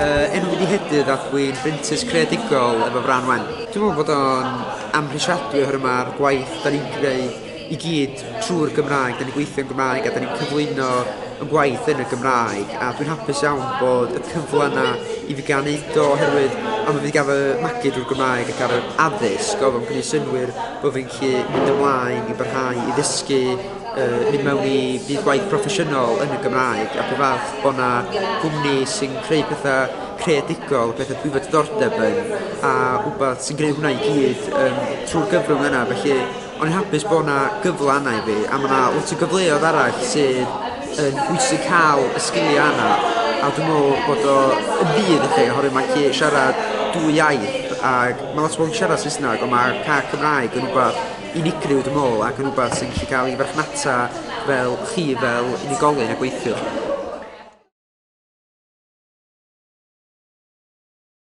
Enw fi 'di Hedydd a dwi'n brentis creadigol efo Frân Wen. Dwi'n meddwl bod o'n amhrisiadwy oherwydd mae'r gwaith da ni'n greu i gyd trwy'r Gymraeg, da ni'n gweithio yn Gymraeg a da ni'n cyflwyno y gwaith yn y Gymraeg, a dwi'n hapus iawn bod y cyfle yna i fi gael neud o oherwydd am fi 'di gael fy magu drwy'r Gymraeg ac ar yr addysg, oedd o'n gwneud synnwyr bod fi'n gallu mynd ymlaen i barhau i ddysgu, mynd mewn i byd gwaith proffesiynol yn y Gymraeg, a dwi'n falch bod 'na gwmni sy'n creu pethau creadigol, pethau dwi efo diddordeb yn, a wbath sy'n gwneud hwnna i gyd trwy'r gyfrwng yna. Felly o'n i'n hapus bod 'na gyfle yna i fi, a mae 'na lot o gyfleoedd arall sydd yn bwysig cael y sgiliau yna, a dwi'n meddwl bod o yn fudd i chi oherwydd mae'n gallu siarad dwy iaith, ac mae lot o bobl yn siarad Saesneg, ond mae cael Cymraeg yn rhywbeth unigryw dwi'n meddwl, ac yn rhywbeth sy'n gallu cael ei farchnata fel chi fel unigolyn a gweithiwr.